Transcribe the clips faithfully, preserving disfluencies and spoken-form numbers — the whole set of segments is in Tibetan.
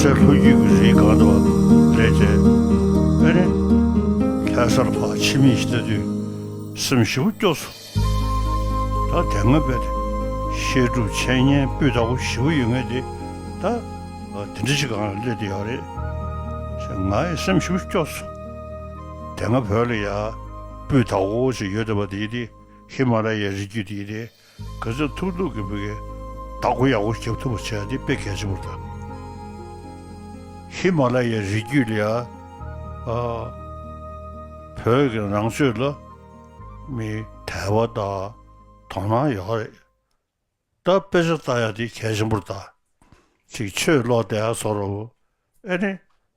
དེ་ལྷོ་རྒྱུད་ཀྱི་རིགས་གང་དུ་སླེབས་ཏེ། ཨེ་ནི། ལྷ་སར་ཕར་ཕྱི་མིག་ཅིག་ལྟ་དུས་སེམས་ཞེ་པོ་སྐྱོ་སོང་། ད་དེ་སྔ་བས་བཤད་སྒྲུབ་འཆད་ཉན་སྤུས་དག་པོ་ཞེ་པོ་ཡོད་མཁན་དེ་ད་དེ་འདྲ་ཞིག་སྒང་ལ་སླེབས་བསྡད་ཡོད་རེད། ང་ཡི་སེམས་ཞེ་པོ་སྐྱོ་སོང་། དེ་སྔ་བོད་ལ་ཡ་སྤུས་དག་པོ་ཞིག་ཡོད་བསྡད་པ་དེ་ཡིན་ཏེ། ཧི་མ་ལ་ཡའི་རི་རྒྱུད་དེ་ཡིན་ཏེ། ག་ཚོད་ཐུབ་ཐུབ་ཀྱིས་བོད་ཀྱི་བདག་པོ་ཡག་པོ་རྒྱབ་ཐུབ་པ་བྱས་ཏེ་དཔེ་གལ་ཆེན་པོ་རེད་ད། ཧི་མ་ལ་ཡའི་རི་རྒྱུད་ལ་ཡ། ཨ། བོད་ཀྱི་ནང་ཆོས་ལ་མི་དད་པ་དང་དོ་སྣང་ཡོད་རེད། ད་དཔེ་ཆ་ལྟ་ཡ་དེ་གལ་ཆེན་པོ་རེད་ད། ཅིག་ཆོས་ཀློག་བསྡད་ཡ་བཟོ་འདྲ་བོ། ཨེ་ནི།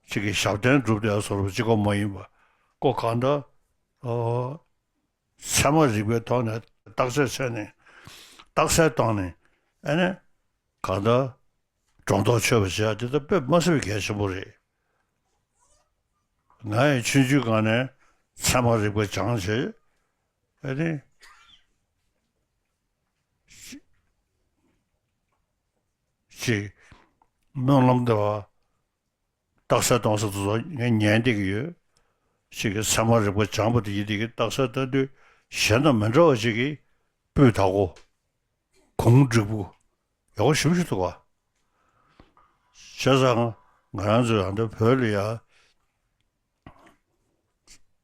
ཅིག་གི་ཞབས་བརྟན་སྒྲུབ་བསྡད་ཡ་བཟོ་འདྲ་བོ་གཅིག་པོ་མ་ཡིན་པ། ཁོ་གང་ལྟར། ཨོ། ཚད་མ་རིག་པའི་ཐོག་ནས་བརྟག་དཔྱད་བྱས་ནས། རྟགས་གསལ་བཏང་ནས། ཨེ་ནས། གང་ལྟར། སྒྲོ་འདོགས་ཆོད་པ་བྱེད་ཡ་དེ་ད་དཔེ་མ་སྲིད་པའི་གལ་ཆེན་པོ་རེད། ང་ཡི་ཆུང་ཆུང་སྒང་ནས་ཚད་མ་རིག་པ་སྦྱངས་བྱས། ཨེ་ནས། ཅིག་སྨོན་ལམ་འདེབས་པ། རྟགས་གསལ་གཏོང་ས་དེ་ཚོ་ངས་ཉན་བསྡད་ཀྱི་ཡོད། ཅིག་གི་ཚད་མ་རིག་པ་སྦྱངས་པ་དེ་ཡིན་དེ་གི་རྟགས་གསལ་ལྟ་དུས་གཞན་དང་མི་འདྲ་བ་ཅིག་གི་སྤུས་དག་པོ། གུང་འགྲིག་པོ། ཡག་པོ་ཞེ་པོ་ཞིག་འདུག་ག། བྱས་ཙང་ང་རང་ཚོ་ཡང་ད་བོད་ལ་ཡ།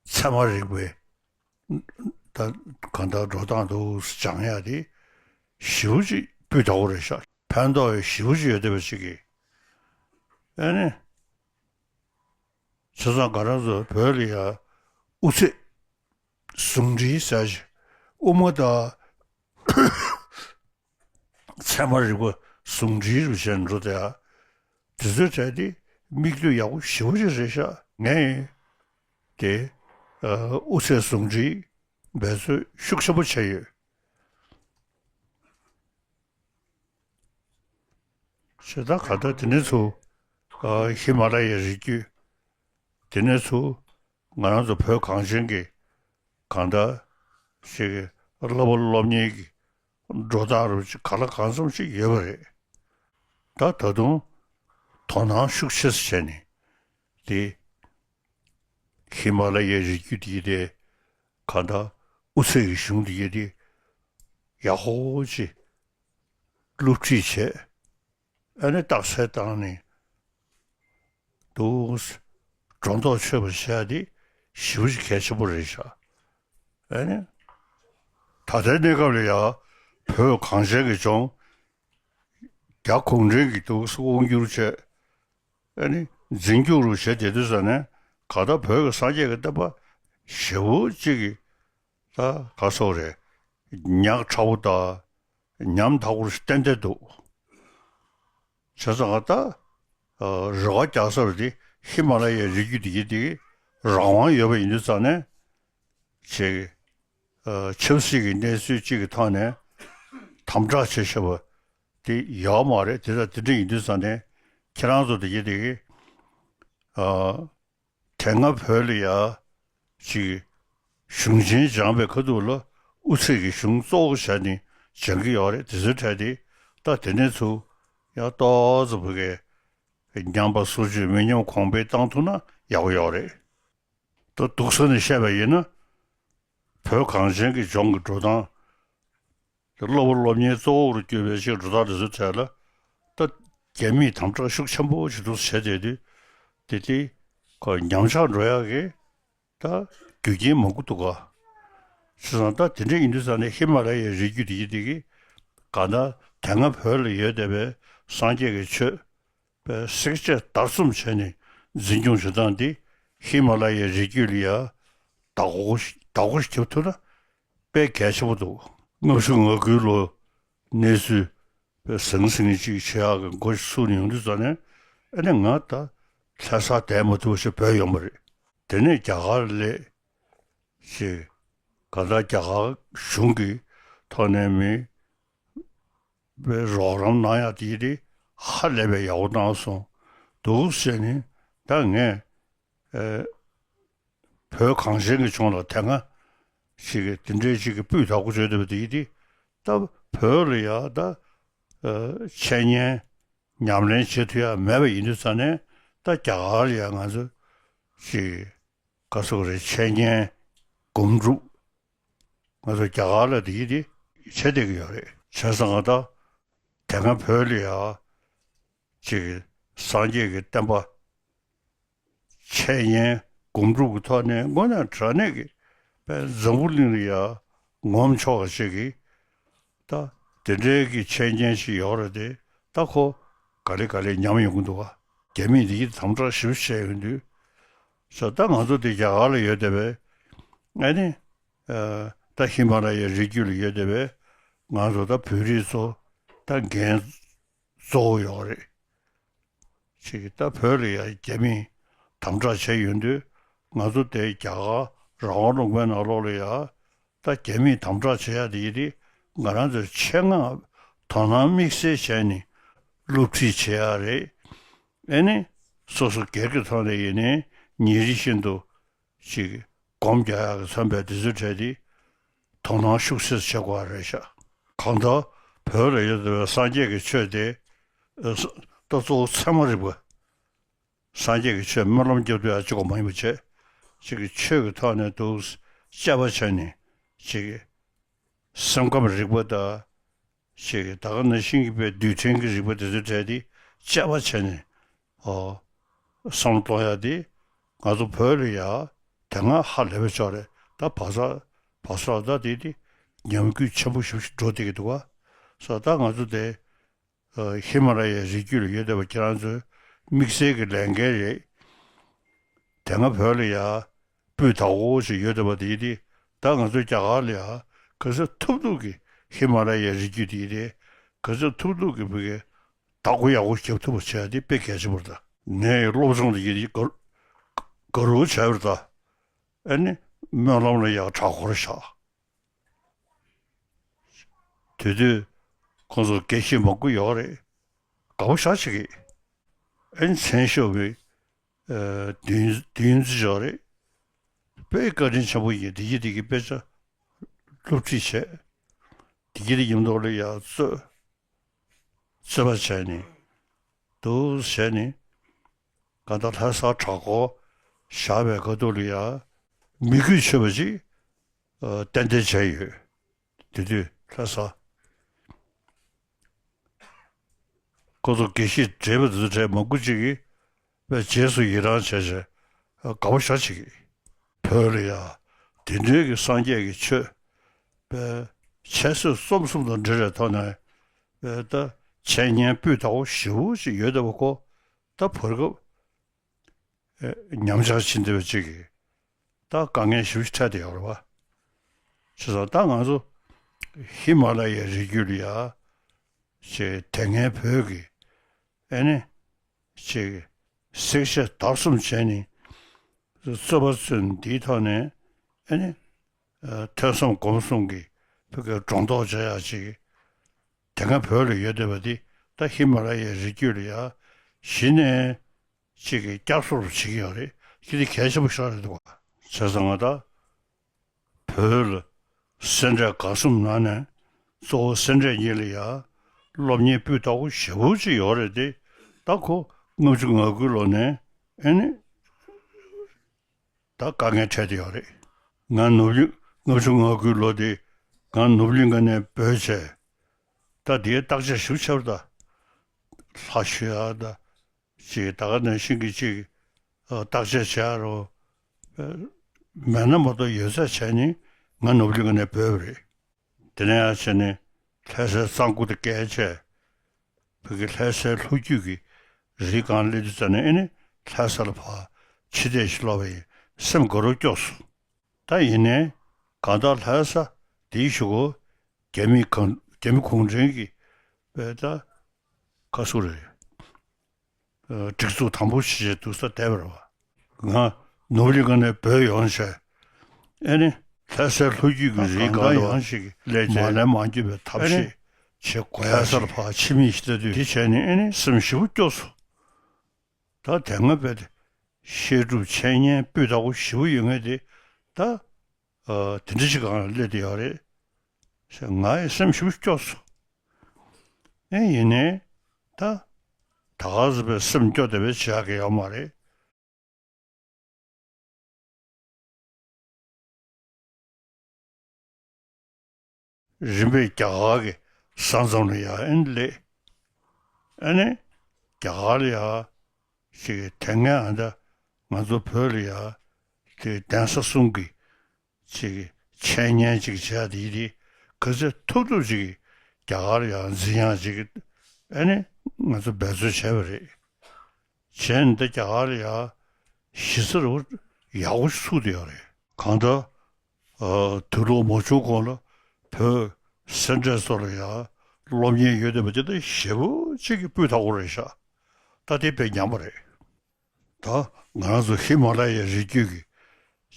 ཚད་མ་རིག་པའི། ད་གང་ལྟར་འགྲོ་སྟངས་འདུག་སྦྱང་ཡ་དེ་ཞེ་པོ་ཅིག་སྤུས་དག་པོ་རེད་ཤག། ཕན་ཐོགས་ཞེ་པོ་ཅིག་ཡོད་བསྡད་པ་ཅིག་གིས། ཨེ་ནི། བྱས་ཙང་ང་རང་ཚོ་བོད་ལ་ཡ་དབུ་ཚད་ཟུང་འབྲེལ་ཟེར་ཞིག། དབུ་མ་དང་། ཚད་མ་རིག་པ་ཟུང་འབྲེལ་རུ་བྱས་འགྲོ་བསྡད་ཡ། དེ་ཚོའི་གྲས་དེ་མིག་ལྟོས་ཡག་པོ་ཞེ་པོ་ཅིག་རེད་ཤག། ངས་དེ་ཨ་དབུ་ཚད་ཟུང་འབྲེལ་འབད་རྩོལ་ཤུགས་ཆེན་པོ་བྱས་ཡོད། བྱས་ཙང་གང་ལྟར་དེ་ནས་ཚུར་ཨ་ཧི་མ་ལ་ཡའི་རི་རྒྱུད། དེ་ནས་ཚུར་ང་རང་ཚོ་བོད་གངས་ཅན་གྱི་གང་ལྟར་ཞིག་གི་བསླབ་པ་སློབ་གཉེར་གྱི་འགྲོ་སྟངས་རུ་ཅིག་གང་ལ་གང་འཚམ་ཞིག་ཡོད་པ་རེད། ད་ད་དུང་དོ་སྣང་ཤུགས་ཆེ་ཙམ་བྱས་ནས་དེ། ཧི་མ་ལ་ཡའི་རི་རྒྱུད་དེ་དེ་གང་ལྟར་དབུ་ཚད་ཀྱི་གཞུང་དེ་དེ་ཡག་པོ་ཅིག་སློབ་ཁྲིད་བྱས། ཨ་ནི་རྟགས་གསལ་བཏང་ནས་འདུག། སྒྲོ་འདོགས་ཆོད་པ་བྱས་ཏེ་ཞེ་པོ་ཅིག་གལ་ཆེན་པོ་རེད་ཤག། ཨ་ནི་ད་ལྟའི་གནས་སྐབས་ལ་ཡང་བོད་གངས་ཅན་གྱི་ལྗོངས་རྒྱ་གུང་ཁྲན་གྱིས་འདུག་དབང་བསྒྱུར་བྱས། ཨ་ནི་འཛིན་སྐྱོང་རུ་བྱས་བསྡད་དུས་ཙ་ནས་གང་ལྟར་བོད་ཀྱི་སངས་རྒྱས་ཀྱི་བསྟན་པ་ཞེ་པོ་ཅིག་གི་ད་ག་སོགས་རེད། ཉག་ཕྲ་བོ་དང་ཉམ་ཐག་པོ་ཞིག་ཏན་ཏན་འདུག། བྱས་ཙང་ད་རེ་བ་རྒྱག་ས་རུ་དེ་ཧི་མ་ལ་ཡའི་རི་རྒྱུད་དེ་ཡིན་དེ་རང་དབང་ཡོད་པ་ཡིན་དུས་ཙ་ནས་ཅིག་ཆབ་སྲིད་ཀྱི་གནས་ཚུལ་གཅིག་གི་ཐོག་ནས་དམ་དྲག་བྱེད་ཤེས་པ་དེ་ཡོད་མ་རེད། དེ་ལྟར་དེ་འདྲ་ཡིན་དུས་ཙང་ནས་ཁྱེད་རང་ཚོ་དེ་གི་དེ་གི་ཨ། དེ་སྔ་བོད་ལ་ཡ་ཅིག་གཞུང་ཆེན་སྦྱངས་པའི་ཁ་ཐུག་ལ་དབུ་ཚད་ཀྱི་གཞུང་གཙོ་བོ་བྱས་ནས་སྦྱང་གི་ཡོད་རེད། དེ་ཚོའི་གྲས་དེ་ད་དེ་ནས་ཚུར་ཡང་ཏོག་ཙམ་བོད་སྐད་ཉམས་པ་སོར་ཆུད་མི་ཉམས་གོང་འཕེལ་བཏང་ཐུབ་ན་ཡག་པོ་ཡོད་རེད། ད་སྡུག་ས་ནས་བཤད་པ་ཡིན་ན། བོད་གངས་ཅན་གྱི་ལྗོངས་ཀྱི་འགྲོ་སྟངས། སློབ་པ་སློབ་གཉེར་གཙོ་བོར་གྱུར་པའི་ཆེད་འགྲོ་སྟངས་དེ་ཚོའི་གྲས་ལ་ད་རྒྱ་མིས་དམ་དྲག་ཤུགས་ཆེན་པོ་ཞིག་འདུག་བྱས་བསྡད་དུས། དེ་དེ་ཁོ་ཉམས་ཆག་འགྲོ་ཡག་གི་ད་རྒྱུ་རྐྱེན་མང་པོ་འདུག་ག། བྱས་ཙང་ད་དེ་འདྲ་ཡིན་དུས་ཙང་ནས་ཧི་མ་ལ་ཡའི་རི་རྒྱུད་དེ་ཡིན་དེ་གི་གང་ལྟར་དེ་སྔ་བོད་ལ་ཡོད་བསྡད་པའི་སངས་རྒྱས་ཀྱི་ཆོས་པའི་བསྲེག་བཅད་བརྡར་གསུམ་བྱས་ནས་འཛིན་སྐྱོང་བྱེད་སྟངས་འདི་ཧི་མ་ལ་ཡའི་རི་རྒྱུད་ལ་ཡ་བདག་པོ་བདག་པོ་ཞིག་རྒྱབ་ཐུབ་ན་དཔེ་གལ་ཆེན་པོ་འདུག། ལྔ་བཅུ་ང་དགུའི་ལོ་གནས་ཚུལ་པའི་ཟང་ཟིང་ཅིག་བྱེད་ཡག་གི་འགོ་ཞིག་ཚུགས་ནས་ཡོང་དུས་ཙང་ནས། ཨ་ནི་ང་ད་ལྷ་སར་བསྡད་མ་ཐུབ་པ་ཞིག་བྲོས་ཡོང་བ་རེད། དེ་ནས་རྒྱ་གར་སླེབས། ཅིག་གང་ལྟར་རྒྱ་གར་གཞུང་གི་ཐོག་ནས་མི་བའི་རོགས་རམ་གནང་ཡག་དེ་དེ་ཧ་ལས་པའི་ཡག་པོ་གནང་སོང་འདུག་ཟེར་ནས། ད་ངས་ཨེ་བོད་གངས་ཅན་གྱི་ལྗོངས་ལ་དེ་སྔ་ཞིག་གི་དེ་འདྲའི་ཞིག་གི་སྤུས་དག་པོ་བརྗོད་བསྡད་པ་དེ་དེ་ད་བོད་ལ་ཡ་ད་ཨེ་འཆད་ཉན་ ཉམས་ལེན་བྱེད་ཐུབ་ཡ་མེད་པ་ཡིན་དུས་ཙང་ནས། ད་རྒྱ་གར་ལ་ཡ་ང་ཚོ་ཅིག་ག་ཟེར་དགོས་རེད། འཆད་ཉན་སྒོམ་སྒྲུབ། ང་ཚོ་རྒྱ་གར་ལ་དེ་ཡིན་དེ་བྱེད་བསྡད་ཀྱི་ཡོད་རེད། བྱས་ཙང་ང་ད་དེ་སྔ་བོད་ལ་ཡ་ཅིག་སངས་རྒྱས་ཀྱི་བསྟན་པ་འཆད་ཉན་སྒོམ་སྒྲུབ་ཀྱི་ཐོག་ནས་དངོས་གནས་དྲང་གནས་ཀྱི་དཔེ་འཛམ་བུ་གླིང་ལ་ཡ་ངོམ་ཆོག་པ་ཞིག་གི་ད་དེ་འདྲའི་གི་འཆད་ཉན་ཞིག་ཡོད་རེད་དེ། ད་ཁོ་ག་ལེ་ག་ལེ་ཉམས་ཡོང་གི་འདུག་ག་རྒྱ་མིས་འདི་ཡི་དམ་དྲག་ཞིབ་བཤད་ཡོང་དུས། ས་ད་ང་ཚོ་དེ་རྒྱ་གར་ལ་ཡོད་བསྡད་པས། ཨ་ནི་ད་ཧི་མ་ལ་ཡའི་རི་རྒྱུད་ལ་ཡོད་བསྡད་པས། ང་ཚོ་ད་བོད་རིགས་ཚོ་ད་འགན་གཙོ་བོ་ཡོད་རེད། ཅིག་ད་བོད་ལ་ཡ་རྒྱ་མིས་དམ་དྲག་བྱས་ཡོང་དུས། ང་ཚོ་དེ་རྒྱ་གར་རང་དབང་ལུང་པའི་ནང་ལོགས་ལ་ཡ་ད་རྒྱ་མིས་དམ་དྲག་བྱེད་ཡ་དེ་ཡིན་དེ། ང་རང་ཚོའི་ཆེད་མངགས་དོ་སྣང་དམིགས་བསལ་བྱས་ནས་སློབ་ཁྲིད་བྱེད་ཡ་རེད། ཨེ་ནི་སོ་སོ་སྒེར་གྱི་ཐོག་ནས་ཡིན་ནའི་ཉིན་རེ་བཞིན་དུ་ཅིག་སྒོམ་རྒྱག་ཡག་གི་མཚོན་པའི་དེ་ཚོའི་གྲས་དེ་དོ་སྣང་ཤུགས་ཆེ་བྱེད་དགོས་པ་རེད་ཤག་གང་ལྟར་བོད་ལ་ཡོད་བསྡད་པའི་སངས་རྒྱས་ཀྱི་ཆོས་དེ། ཨ་ས་ད་གཙོ་བོ་ཚད་མ་རིག་པ། སངས་རྒྱས་ཀྱི་ཆོས་སྨོན་ལམ་རྒྱབ་ཐུབ་ཡ་གཅིག་པོ་མ་ཡིན་པ་བྱས། ཅིག་གི་ཆོས་ཀྱི་ཐོག་ནས་འདུག་དཔྱད་པ་བྱས་ནས། ཅིག་གི་སེམས་ཁམས་རིག་པ་དང་། ཅིག་གི་ད་ག་ནང་བཞིན་གྱི་དཔེ་རྡུལ་ཕྲན་གྱི་རིག་པ་དེ་ཚོའི་གྲས་དེ་དཔྱད་པ་བྱས་ནས། ཨོ། བསམ་བློ་གཏོང་ཡ་དེ་ང་ཚོ་བོད་ལ་ཡ་དེ་སྔ་ཧ་ལས་པའི་ཕྱོགས་རེད། ད་བ་ས་བ་ས་ད་དེ་དེ་ཉམས་རྒུད་ཆེན་པོ་ཞིག་འགྲོ་བསྡད་ཀྱི་འདུག་ག་ས་ད་ང་ཚོ་དེ་ཨ་ཧི་མ་ལ་ཡའི་རི་རྒྱུད་ལ་ཡོད་བསྡད་པ་ཁྱེད་རང་ཚོའི་དམིགས་བསལ་གྱི་ལས་འགན་རེད། དེ་སྔ་བོད་ལ་ཡ་སྤུས་དག་པོ་ཞིག་ཡོད་བསྡད་པ་དེ་ཡིན་དེ། ད་ང་ཚོ་རྒྱ་གར་ལ་ཡ་ག་ཚོད་ཐུབ་ཐུབ་ཀྱི་ཧི་མ་ལ་ཡའི་རི་རྒྱུད་དེ་ཡིན་དེ། ག་ཚོད་ཐུབ་ཐུབ་ཀྱི་བོད་ཀྱི་བདག་པོ་ཡག་པོ་རྒྱབ་ཐུབ་པ་བྱས་དེ་དཔེ་གལ་ཆེན་པོ་རེད། ད་ངས་སློབ་སྦྱོང་དེ་ཡིན་དེ་དགའ་དགའ་རུ་བྱས་པ་རེད། ད་ཨ་ནི་སྨོན་ལམ་ལ་ཡ་གྲྭ་སྐོར་བཞག་དེ་དུས་ཁོང་ཚོ་དགེ་བཤེས་མང་པོ་ཡོད་རེད། དགའ་པོ་ཞེ་དྲག་བྱེད་ཀྱི། ཨ་ནི་མཚན་ཞབས་པའི་ཨ་བདུན་བདུན་ཙམ་ཡོད་རེད། དཔེ་བཀའ་དྲིན་ཆེན་པོ་ཡིན། བདེ་སྐྱིད་བདེ་སྐྱིད་དཔེ་ཆ་སློབ་ཁྲིད་བྱས། བདེ་སྐྱིད་བདེ་སྐྱིད་མདོ་ལ་ཡར་རྩོད་རྩོད་པ་བྱས་ནས་འདུག་བྱས་ནས། གང་ལྟར་ལྷ་ས་གྲྭ་སྐོར་བཞག་པའི་སྐབས་དུས་ལ་ཡ་མི་རྒྱུད་ཆོད་པ་ཅིག་ཨ་གཏན་གཏན་བྱས་ཡོད། དེ་དུས་ལྷ་ས་ཁོ་ཚོ་དགེ་བཤེས་བགྲེས་པ་དེ་ཚོ་གྲས་མང་པོ་ཅིག་གིས་དཔེ་རྗེས་སུ་ཡི་རང་བྱས་བྱས་དགའ་པོ་ཞེ་དྲག་བྱེད་ཀྱི། བོད་ལ་ཡ་དེ་འདྲའི་གི་སངས་རྒྱས་ཀྱི་ཆོས་དཔེ་འཆད་རྩོད་རྩོམ་གསུམ་དང་འབྲེལ་བའི་ཐོག་ནས་དཔེ་ད་འཆད་ཉན་སྤུས་དག་པོ་ཞེ་པོ་ཅིག་ཡོད་བསྡད་པ་ཁོ། ད་བར་སྐབས་ཨེ་ཉམས་ཆག་ཕྱིན་བསྡད་པ་ཅིག་གིས་ད་དཀའ་ངལ་ཞེ་པོ་ཅིག་འཕྲད་བསྡད་ཡོད་རེད་པ། བྱས་ཙང་ད་ང་ཚོ་ཧི་མ་ལ་ཡའི་རི་རྒྱུད་ལ་ཡ་ཅིག་དེ་སྔའི་བོད་ཀྱི་ཨེ་ནི་ཅིག་བསྲེག་བཅད་བརྡར་གསུམ་བྱས་ནས་རྩོད་པ་རྩོད་ནས། འདིའི་ཐོག་ནས་ཨེ་ནི་ཨ་ཐོས་བསམ་སྒོམ་གསུམ་གྱི་བོད་ཀྱི་སྒྲོ་འདོགས་བཅད་ཡག་ཅིག་དེ་སྔ་བོད་ལ་ཡོད་བསྡད་པ་འདི་ད་ཧི་མ་ལ་ཡའི་རི་རྒྱུད་ལ་ཡ་གཞི་ནས་ཅིག་གི་བསྐྱར་གསོ་རུ་བྱེད་ཀྱི་ཡོད་རེད། ཅི་སྟེ་གལ་ཆེན་པོ་ཞིག་རེད་འདུག་བ། བྱས་ཙང་ང་ད་བོད་ལ་སེ་འབྲས་དགའ་གསུམ་ནང་ནས་གཙོ་བོ་སེ་འབྲས་གཉིས་ལ་ཡ་སློབ་གཉེར་སྤུས་དག་པོ་ཞེ་པོ་ཅིག་ཡོད་རེད་དེ། ད་ཁོ་ལྔ་བཅུ་ང་དགུའི་ལོ་ནས་ཨེ་ནི་ད་དཀའ་ངལ་འཕྲད་བསྡད་ཡོད་རེད། ང་ནོར་གླིང་ལྔ་བཅུ་ང་དགུའི་ལོ་དེ་ང་ནོར་གླིང་ཁ་ནས་བྲོས་བྱས། ད་དེའི་བརྟག་དཔྱད་ཞིབ་ཆེ་བ་ད་ལྷ་མཆོད་ཡ་ད་ཅིག་ད་ག་ནང་བཞིན་གྱི་ཅིག་ཨ་བརྟག་དཔྱད་བྱེད་ཡ་རོ། མེད་ན་མ་གཏོགས་ཡོད་ཚད་བྱས་ནས་ང་ནོར་གླིང་ཁ་ནས་བྲོས་པ་རེད། དེ་ནས་ཡར་བྱས་ནས་ལྷ་སའི་གཙང་པོ་དེ་བརྒལ་བྱས། བོད་ཀྱི་ལྷ་སའི་ལྷོ་རྒྱུད་ཀྱི་རིའི་སྒང་སླེབས་དུས་ཙམ་ནས་ཨེ་ནི་ལྷ་ས་ལ་ཕར་ཕྱིར་བལྟས་ཤིག་ལོག་པ་ཡིན། སེམས་དགའ་རབ་སྐྱོ་སོང་། ད་ཡིན་ནའི་གང་ལྟར་ལྷ་ས་དེའི་གཞུག་གུ་རྒྱ་མི་གང་རྒྱ་མི་གུང་ཁྲན་གྱི་དཔེ་ད་ཁ་སུ་རེད། སྒྲིག་འཛུགས་དམ་པོ་ཞིག་བྱས་འདུག་ས་བསྡད་པ་རེད་བ། ང་ནོར་གླིང་ཁ་ནས་བྲོས་ཡོང་བྱས། ཨེ་ནི་ལྷ་སའི་ལྷོ་རྒྱུད་ཀྱི་རིའི་སྒང་དུ་ཡང་ཞིག་སླེབས་བྱས། མ་ལན་མ་འགྱོད་པའི་ཐབས་ཤེས་བྱེད་དགོས་ཡ། ལྷ་སར་ཕར་ཕྱི་མིག་ཞིག་ལྟ་དུས། དེ་བྱས་ནས་ཨེ་ནི་སེམས་ཞེ་པོ་སྐྱོ་སོང་། ད་དེ་སྔ་བས་བཤད་སྒྲུབ་འཆད་ཉན་སྤུས་དག་པོ་ཞེ་པོ་ཡོད་མཁན་དེ་ད་ཨ་དེ་འདྲ་ཞིག་སྒང་ལ་སླེབས་བསྡད་ཡོད་རེད། ང་ཡི་སེམས་ཞེ་པོ་སྐྱོ་སོང་། ཨེ་ཡིན་ནའི་ད་ ག་ཟེར་བའི་སེམས་སྐྱོ་བདེ་བའི་བྱེད་ཡག་གི་ཡོད་མ་རེད། རིམ་པས་རྒྱ་གར་གྱི་ས་མཚམས་ལ་ཡང་ཨེ་ནི་སླེབས། ཨ་ནི་རྒྱ་གར་ལ་ཡང་ཅིག་དེ་སྔའི་ཨ་ད་ང་ཚོ་བོད་ལ་ཡང་དེ་གདན་ས་གསུམ་གྱི་ཅིག་འཆད་ཉན་ཅིག་བྱས་དེ་ཡིན་དེ་ག་ཚོད་ཐུབ་ཐུབ་ཅིག་རྒྱ་གར་ལ་ཡང་འཛིན་ཡག་ཅིག་ཨ་ནི་ང་ཚོ་འབད་རྩོལ་བྱས་པ་རེད། བྱས་ནས་ད་རྒྱ་གར་ལ་ཡང་གཞི་རྩ་རུ་ཡག་པོ་ཞིག་ཚུགས་བསྡད་ཡོད་རེད། གང་ལྟར། ཨ། དུས་ལོག་མ་བྱུང་གོང་ལ་བོད་སེ་འབྲས་སོགས་ལ་ཡང་སློབ་གཉེར་ཡོད་བསྡད་པ་དེ་ད་ཞེ་པོ་ཅིག་གི་སྤུས་དག་པོ་རེད་ཤག་ད་དེ་དཔེ་ཉམས་པ་རེད། ད་ང་རང་ཚོ་ཧི་མ་ལ་ཡའི་རི་རྒྱུད་ཀྱི་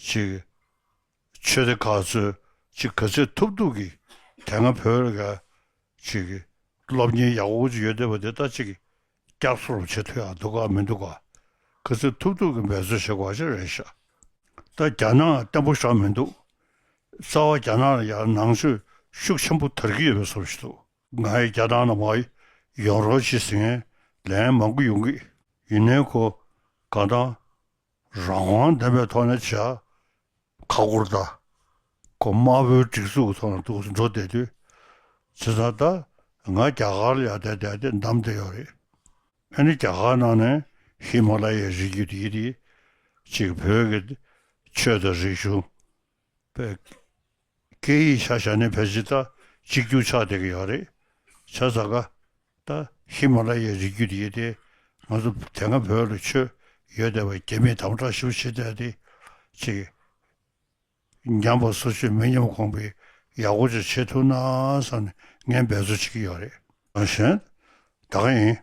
ཅིག་ཆོས་སྡེ་ཁག་ཚོས་ཅིག་ག་ཚོད་ཐུབ་ཐུབ་ཀྱིས་དེ་སྔ་བོད་ལ་ཅིག་སློབ་གཉེར་ཡག་པོ་ཅིག་ཡོད་བསྡད་པ་དེ་ད་ཅིག་བསྐྱར་གསོ་རུ་བྱེད་ཐུབ་ཡག་འདུག་ག་མི་འདུག་ག་ག་ཚོད་ཐུབ་ཐུབ་ཀྱིས་འབད་རྩོལ་བྱེད་དགོས་ཅིག་རེད་ཤག་ད་རྒྱ་ནག་བརྟན་པོ་ཞིག་མི་འདུག་རྩ་བ་རྒྱ་ནག་ལ་ཡང་ནང་ཆོས་ཤུགས་ཆེན་པོ་དར་གྱི་ཡོད་པའི་བཟོ་ཞིག་འདུག་ང་ཡི་རྒྱ་ནག་ནང་མར་ཡོང་རོགས་བྱེད་ཟེར་མཁན་ལན་མང་པོ་ཡོང་གི། ཡིན་ནའི་ཁོ་གང་ལྟར་རང་དབང་ལྡན་པའི་ཐོག་ནས་བྱ། ཁ་སྐོར་དང་། ཁོ་དམར་པོའི་སྒྲིག་འཛུགས་ཐོག་ནས་འདུག་འགྲོ་བསྡད་དུས། བྱས་ཙང་ད་ང་རྒྱ་གར་ལ་ཡར་བསྡད་བསྡད་དེ་བསྡམས་བསྡད་ཡོད་རེད། ཨ་ནི་རྒྱ་གར་ནང་ནས་ཧི་མ་ལ་ཡའི་རི་རྒྱུད་དེ་དེ་གཅིག་བོད་ཀྱི་ཆོས་དང་རིག་གཞུང་། པའི་སྐད་ཡིག་ཆ་བཞག་ནས་ཕལ་ཆེར་ད་གཅིག་གྱུར་ཆགས་བསྡད་ཀྱི་ཡོད་རེད། བྱས་ཙང་ཀ་ད་ཧི་མ་ལ་ཡའི་རི་རྒྱུད་དེ་དེ་ང་ཚོ་དེ་སྔ་བོད་ལ་ཆོས་ཡོད་བསྡད་པ་རྒྱ་མིས་དམ་དྲག་ཞེ་པོ་བྱེད་བསྡད་དེ་ཅིག་ཉམས་པ་སོར་ཆུད་མི་ཉམས་གོང་འཕེལ་ཡག་པོ་ཅིག་བྱེད་ཐུབ་ན་བསམ་ནས་ངས་འབད་རྩོལ་བྱེད་ཀྱི་ཡོད་རེད། གང་ཞན་ད་ག་ཡིན།